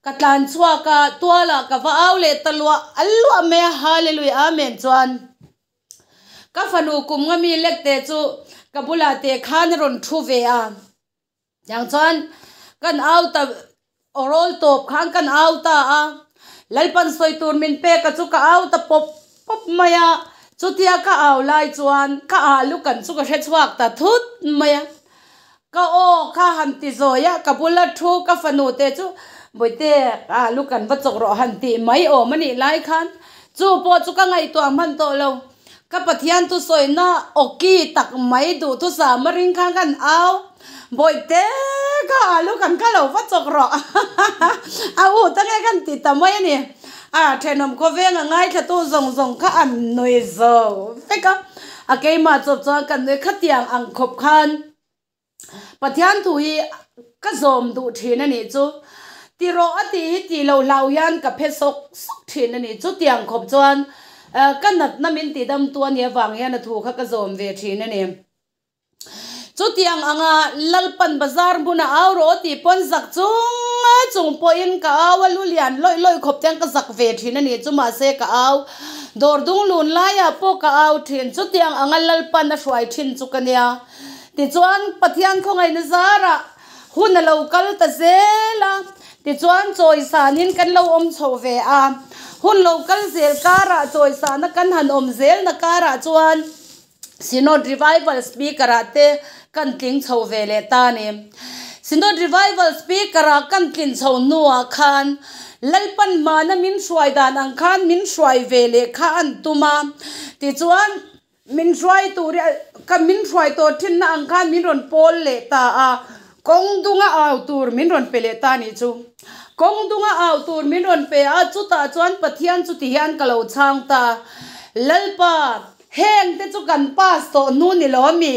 ka tlan chhuak a, tualah ka va au leh ta luah luah mai a, Hallelujah, Amen chuan ka fanu kum nga mi lek te chu ka bulah te khan a rawn thu ve a. Tiang chuan kan au ta awrawl tawp khan kan au ta a, Lalpan sawi tur min pek a chu ka au ta pawp pawp mai a, chutia ka au lai chuan ka alu kan chu ka hre chhuak ta thut mai a, ka aw kha han ti zawi a, ka bula thu ka fanu te chu Bawihte ka alu kan va chawk rawh han tih mai awm a nih lai khan chu pawh chu ka ngaihtuah hman tawh lo. Ka Pathian thusawina awki tak mai duhthusam a ring khan kan au, Bawihte ka alu kan kha lo va chawk rawh a u ta nge kan ti ta mai a ni. A thenawm khawveng a ngaithlatu zawng zawng kha an nui zo vek a, a keimah chawp chuan kan nui khatiang ang khawp khan. Pathian thu hi ka zawm duh thin a nih chu. Ti rawh a tih hi tih loh hlau hian ka phe sawk sawk thin a nih chu. Tiang khawp chuan ka natna min ti dam tu a nih avang hian a thu kha ka zawm ve thin a ni. Chutiang anga Lalpan bazar hmuna au rawh a tih pawn zak chung chung pawhin ka au a, lu lian lawih lawih khawp te hian ka zak ve thin a nih chu mahse ka au. Dawr dung lun laiah pawh ka au thin. Chutiang anga Lalpan a hruai thin chu ka nia. Tichuan, Pathian khawngaihna zarah hun a lo kal ta zel a, tichuan chawisanin kan lo awm chho ve a. Hun lo kal zel karah chawisana kan han awm zelna karah chuan Synod Revival Speaker-ah te kan tling chho ve leh ta a ni. Synod Revival Speaker-ah kan tlin chho hnuah khan Lalpan hmana min hruai dan ang khan min hruai ve leh kha an tum a, tichuan, Min hruai tur i ka min hruai tawh thinna ang khan min rawn pawl leh ta a, kawng dunga au tur min rawn pe leh ta a nih chu. Kawng dunga au tur min rawn pe a, chutah chuan Pathian chu ti hian ka lo chhang ta. Lalpa, heng te chu kan pass tawh hnu ni lo ami?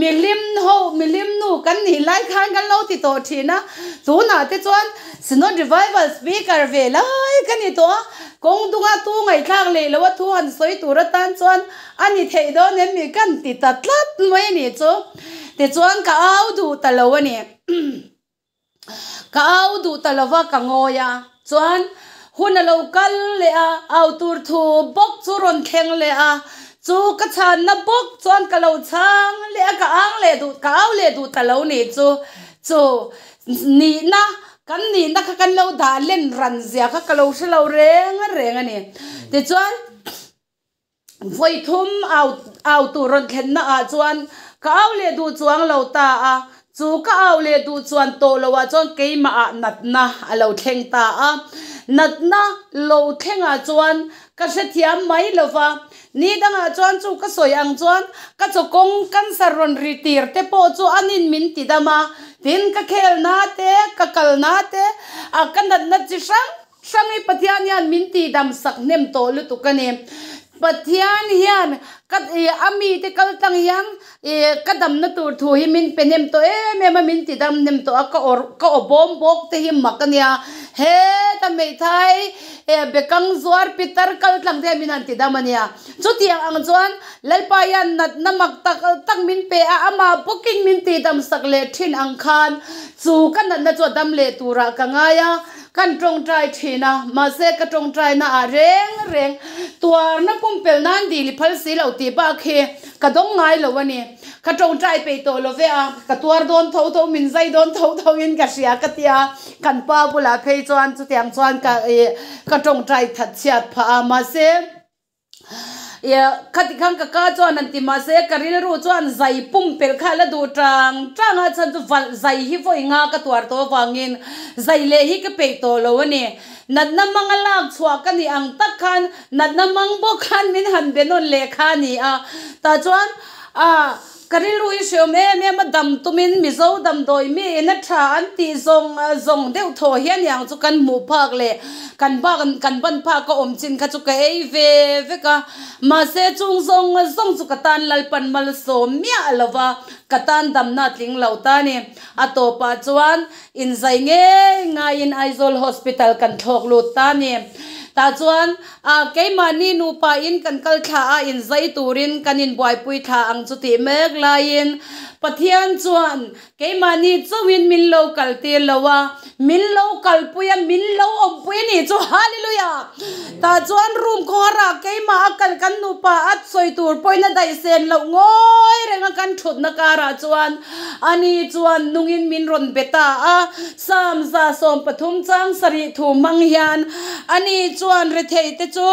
Milim ho, milim nu kan nih lai khan kan lo ti tawh thin a, tunah te chuan Synod Revival Speaker ve lai ka ni tawh a, Kawng dunga tu ngaihthlak leh lo a thu han sawi tur atan chuan a ni theih dawn em mi kan ti ta tlat mai a nih chu. Tichuan ka au duh ta lo a ni. Ka au duh ta lova ka ngawi a. Chuan hun a lo kal leh a, au tur thu bawk chu rawn thleng leh a. Chu ka chhanna bawk chuan ka lo chhang leh a, ka ang leh duh, ka au leh duh ta lo nih chu. Chu nihna Kan nihna kha kan lo dah len ran zia kha ka lo hre lo reng reng a ni. Tichuan, vawi thum au au tur rawn thlenna ah chuan ka au leh duh chuang lo ta a, chu ka au leh duh chuan tawh lo ah chuan keimah ah natna a lo thleng ta a. Natna lo thleng ah chuan ka hrethiam mai lo va, ni dangah chuan chu ka sawi ang chuan ka chaw kawng cancer rawn ri tir te pawh chu an in min ti dam a, tin ka khelna te, ka kalna te, a ka natna chi hrang hrang hi Pathian hian min tihdam sak hnem tawh lutuk a ni. Pathian hian ka ih a mite kal tlang hian ih ka damna tur thu hi min pe hnem tawh em em a, min ti dam hnem tawh a, ka awr ka aw bawm bawk te hi mak a nia. Heta hmeithai eh bekang zuar pitar kal tlang te hian min han ti dam a nia. Chutiang ang chuan Lalpa hian natna mak tak tak min pe a, amah bawkin min ti dam sak leh thin ang khan chu ka natna chu a dam leh turah ka ngai a. Kan tawngtai thin a, mahse ka tawngtaina ah reng reng tuarna pumpelh nan dil i phal si lo tih bak hi ka dawng ngai lo a ni. Ka tawngtai peih tawh lo ve a, ka tuar dawn tho tho, min zai dawn tho tho in ka hria ka ti a, kan pa bulah phei chuan chutiang chuan ka ih ka tawngtai that chhiat phah a, mahse. Khati khan ka ka chuan an ti mahse ka rilru chuan zai pumpelh kha a la duh tang tang a, chhan chu valh zai hi vawi nga ka tuar tawh avangin zai leh hi ka peih tawh lo a ni. Natna mang a lak chhuah ka nih ang tak khan natna mang bawk khan min han be nawn leh kha a ni a, tah chuan ah Ka rilru hi hreawm em em a, dam tumin Mizo damdawi mi in a tha an tih zawng zawng deuh thaw hian iang chu kan hmuh phak leh kan bak kan ban phak a awm chin kha chu ka ei ve vek a, mahse chung zawng zawng chu ka tan Lalpan malsawm miah lo va, ka tan damna a tling lo ta a ni. A tawpah chuan inzai ngei ngaiin Aizawl Hospital kan thlawk lut ta a ni. Tah chuan A, keimahni nupa in kan kal thla a, inzai turin kan inbuaipui thla ang chu tih mek laiin Pathian chuan keimahni chauhin min lo kaltir lo a, min lo kalpui a, min lo awmpui a nih chu. Hallelujah! Tah chuan room khawharah keimah a kal kan nupa a sawi tur pawhin a daihsen loh ngawi reng a kan thutna karah chuan ani chuan nungin min rawn be ta a. Psalm 113 chang sarih thu hmang hian ani chuan retheite chu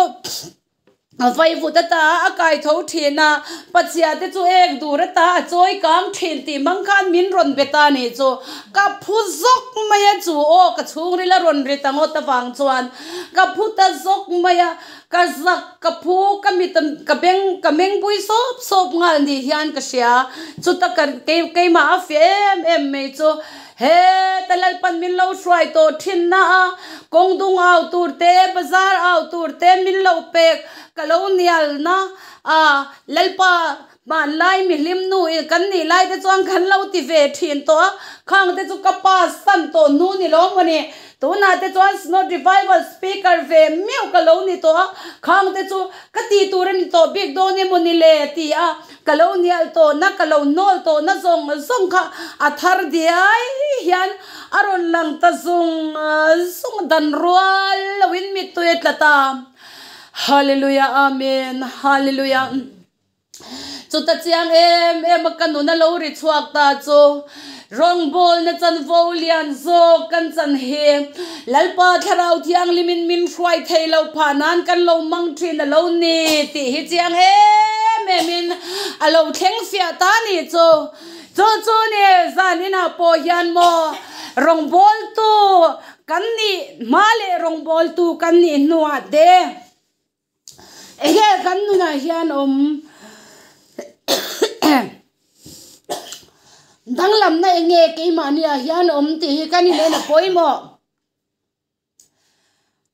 vaivut ata a kai tho thin a, pachhia te chu ek dur ata a chawi kang thin tih hmang khan min rawn be ta nih chu ka phu zawk mai a, chu aw ka chhungril a rawn ri ta ngawt avang chuan ka phu ta zawk mai a, ka zak ka phu ka mit ka beng ka meng bui sawp sawp nghal ni hian ka hria, chuta ka keimah a fiah em em mai chu. He ta Lalpan min lo hruai tawh thin na a, kawng dung au tur te, bazar au tur te min lo pek ka lo nial na a, Lalpa hmanlai mihlim nu in kan nih lai te chuan kan lo ti ve thin tawh a, khang te chu ka pass san tawh hnu ni lo maw ni, tunah te chuan Synod Revival Speaker ve meuh ka lo ni tawh a, khang te chu ka ti tur a ni tawh bik dawn emaw ni le ti a. Ka lo nial tawhna, ka lo nawl tawhna zawng zawng kha a thar diai hian a rawn lang ta zung zung dan rual loin mittui a tla ta. Hallelujah Amen Hallelujah Chuta chiang em em a ka nun a lo ri chhuak ta chu rawngbawlna chanvo lian zawk kan chan hi Lalpa Thlarau Thianghlimin min hruai thei lo phah nan kan lo mang thin a lo ni tih hi chiang em em in a lo thleng fiah ta ni chu. Chu chu ni zan inah pawh hian maw rawngbawltu kan nih hma leh rawngbawltu kan nih hnuah te Enge kan nunah hian awm danglamna enge keimahniah hian awm tih hi kan inen a pawimawh.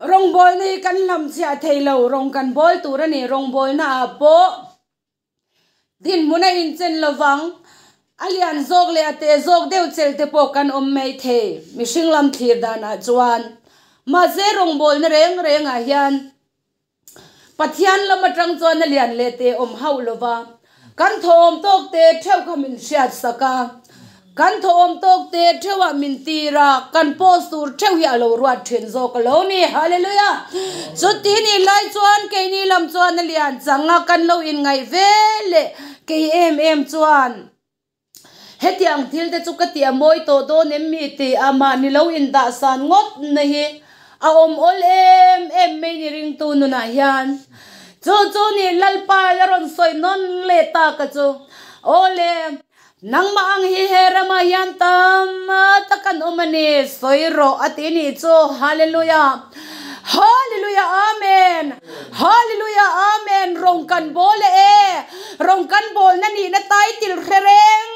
Rawngbawlna hi kan hlamchhiah thei lo, rawng kan bawl tur a ni, rawngbawlna ah pawh. Dinhmun a inchen lovang, a lian zawk leh a te zawk deuh chel te pawh kan awm mai thei, mihring lam thlir danah chuan. Mahse rawngbawlna reng rengah hian Pathian lam atang chuan a lian leh te awm hauh lova, kan thawhawm tawk te theuh kha min hriat sak a. Kan thawhawm tawk te theuhah min tir a, kan post tur theuh hi a lo ruat thin zawk a lo ni. Hallelujah! Chuti nih lai chuan keini lam chuan a lian chang a, kan lo inngaih ve leh kei em em chuan hetiang thil te chu ka tih a mawi tawh dawn em mi tih a mahni lo indah san ngawt na hi a awm awl em em mai ni ringtu nunah hian. Chu chu ni Lalpa la rawn sawi nawn leh tak a chu. Awle! Nangmah ang hi he ramah hian tam tak an awm a ni, sawi rawh a ti nih chu. Hallelujah! Hallelujah! Amen! Hallelujah! Amen! Rawng kan bawl e, rawng kan bawlna nihna title hre reng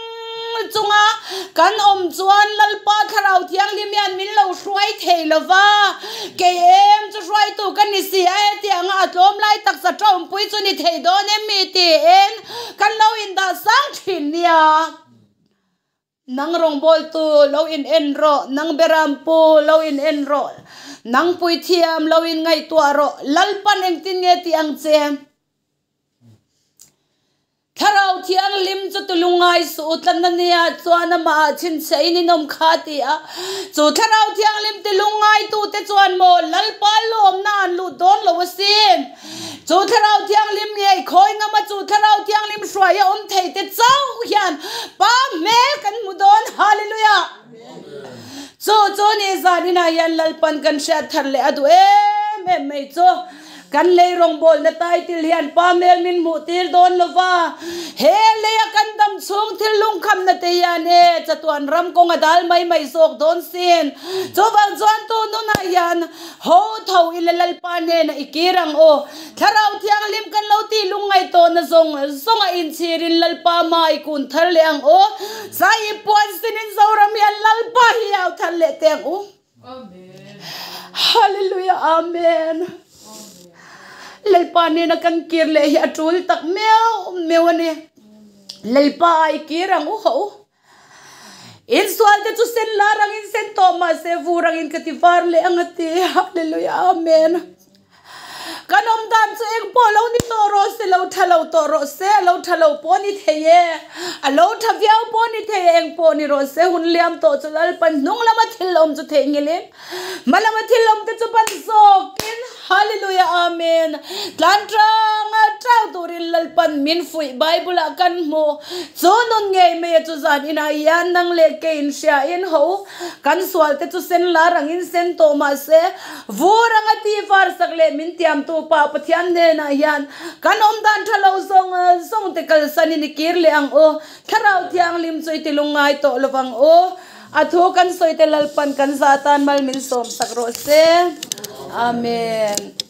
chunga Kan awm chuan Lalpa Thlarau Thianghlim hian min lo hruai thei lo va, kei em chu hruaitu ka ni si a, hetianga a tlawm lai taksa tawmpui chu ni thei dawn em mi tiin kan lo indah sang thin nia. Nang rawngbawltu lo in en rawh, nang berampu lo in en rawh, nang puithiam lo in ngaihtuah rawh, Lalpan engtin nge tih ang che? Thlarau Thianghlim chu tulungai suh u tlan ania chuan amah ah chhinchhiah in in awm kha a ti a. Chu Thlarau Thianghlim tilungaitute chuan maw Lalpa lawmna an lut dawn lo asin. Chu Thlarau Thianghlim ngei khawi ngama chu Thlarau Thianghlim hruai a awm thei te chauh hian Pa hmel kan hmu dawn. Hallelujah! Chu chu ni zan inah hian Lalpan kan hriat thar leh a duh em em mai chu. Kan lei rawngbawlna title hian Pa hmel min hmuh tir dawn lo va, he leia kan dam chhung thil lungkhamna te hian e chatuan ram kawng a dal mai mai zawk dawn sin. Chuvang chuan tu nunah hian ho tho ila Lalpa hnenah i kir ang u. Thlarau Thianghlim kan lo tih lungngaih tawhna zawng zawng a inchhirin Lalpa hma i kun thar leh ang u. Zai i puan sinin Zoram hian Lalpa hi au thar leh teh ang u. Hallelujah Amen. Lalpa nena kan kir leh hi a tul tak meuh meuh a ni. Lalpa ai kir ang u ho. In sual te chu sen lar angin sen tawh mahse vur angin ka ti var leh ang a ti. Hallelujah Amen. Kan awm dan chu eng pawh lo ni tawh rawh se, lo tha lo tawh rawh se, a lo tha lo pawh ni thei e, a lo tha viau pawh ni thei e, eng pawh ni rawh se, hun liam tawh chu Lalpan hnung lama thil awm chu theihnghilhin, hma lama thil awm te chu ban zawkin, Hallelujah Amen, tlan tanga tang turin Lalpan min fuih Bible ah kan hmu, chu nun ngei mai a chu zan inah hian nang leh kei inhriain ho kan sual te chu sen lar angin sen tawh mahse, Vur anga ti var sak leh min tiamtu Pa Pathian hnenah hian kan awm dan tha lo zawng zawng te kalsanin i kir leh ang u. Thlarau Thianghlim chu i ti lungngai tawh lo vang u. A thu kan sawi te Lalpan kan zah tan mal min sawm sak rawh se. Amen.